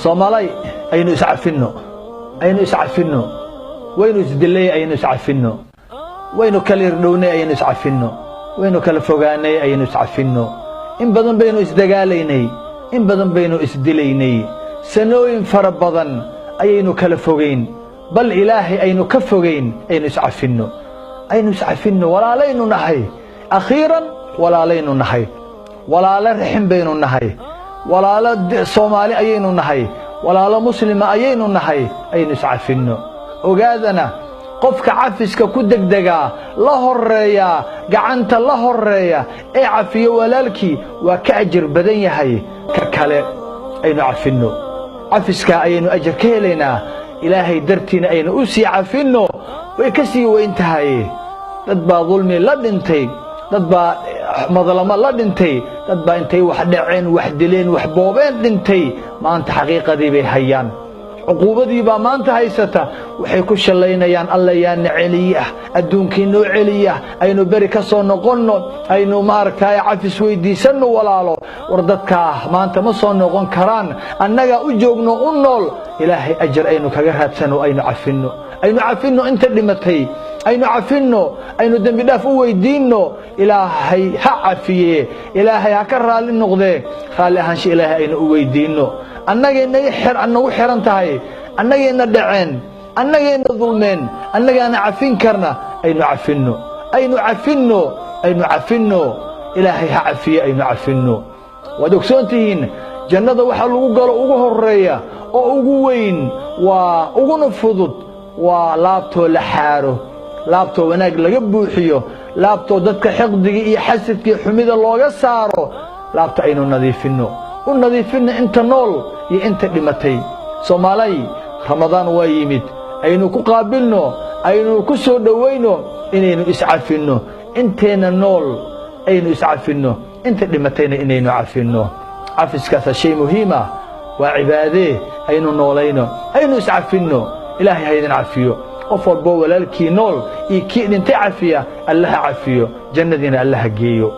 Soomaalay, aynu iscafinno, aynu iscafinno. Waynu isdilay, aynu iscafinno. Waynu kala irdhownay, aynu iscafinno. Waynu kala fogaanay, aynu iscafinno. In badan baynu isdagaalaynay, in badan baynu isdilaynay, sanooyin fara badan ayaynu kala fogayn, bal Ilaahay aynu ka fogayn. Aynu iscafinno, aynu iscafinno. Walaalaynu nahay, akhiiran walaalaynu nahay, walaalo rixin baynu nahay, walaalo Soomaali ayaynu nahay, walaalo Muslima ayaynu nahay. Aynu iscafinno. Ogaadana, qofka cafiska ku degdegaa, la horeeyaa, gacanta la horeeya ee cafiyo walaalkii waa ka ajir badan yahay ka kale. Aynu cafinno, cafiskaa ayaynu ajar ka helaynaa. Ilaahay dartiina aynu u sii cafinno, way ka sii weyn tahay. Dad baa dulmi la dhintay, dad baa madlamo la dhintay, dad baa intay wax dhaceen, wax dileen, wax boobeen dhintay. Maanta xaqiiqadii bay hayaan, cuquubadii baa maanta haysata. Waxay ku shallaynayaan: "Alla yaana celiya, adduunkii noo celiya, aynu beri ka soo noqonno, aynu maaragtay cafis weydiisanno." Walaalo, war dadkaa maanta ma soo noqon karaan, annagaa u joogno, u nool. Ilaahay ajar aynu kaga raadsano. Aynu cafinno, aynu cafinno inta dhimatay, aynu cafinno, aynu dembi dhaaf u weydiinno. Ilaahay ha cafiye, Ilaahay ha ka raalli noqdee. Raalli ahaansha Ilaahay aynu u weydiinno. Annagay nagu xiran tahay. Annagayna dhaceen, annagayna dulmeen, annagaana cafin karna. Aynu cafinno, aynu cafinno, aynu cafinno. Ilaahay ha cafiye, aynu cafinno. Waad ogsoon tihiin, jannada waxaa lagu galo ugu horeeya oo ugu weyn waa uguna fudud waa laabtoo la xaaro, laabtoo wanaag laga buuxiyo, laabtoo dadka xiqdiga iyo xasidka iyo xumida looga saaro. Laabta aynu nadiifinno, u nadiifinno inta nool iyo inta dhimatay. Soomaalay, Ramadaan waa yimid. Aynu ku qaabilno, aynu ku soo dhowayno inaynu iscafinno. Inteenna nool aynu iscafinno, inta dhimatayna inaynu cafinno. Cafiskaasa shay muhiim ah, waa cibaadee. Aynu noolayno, aynu iscafinno. Ilaahay ha idin cafiyo. Qof walboo walaalkii nool iyo kii dhintay cafiya, Allaha cafiyo, jannadiina Allaha geeyo.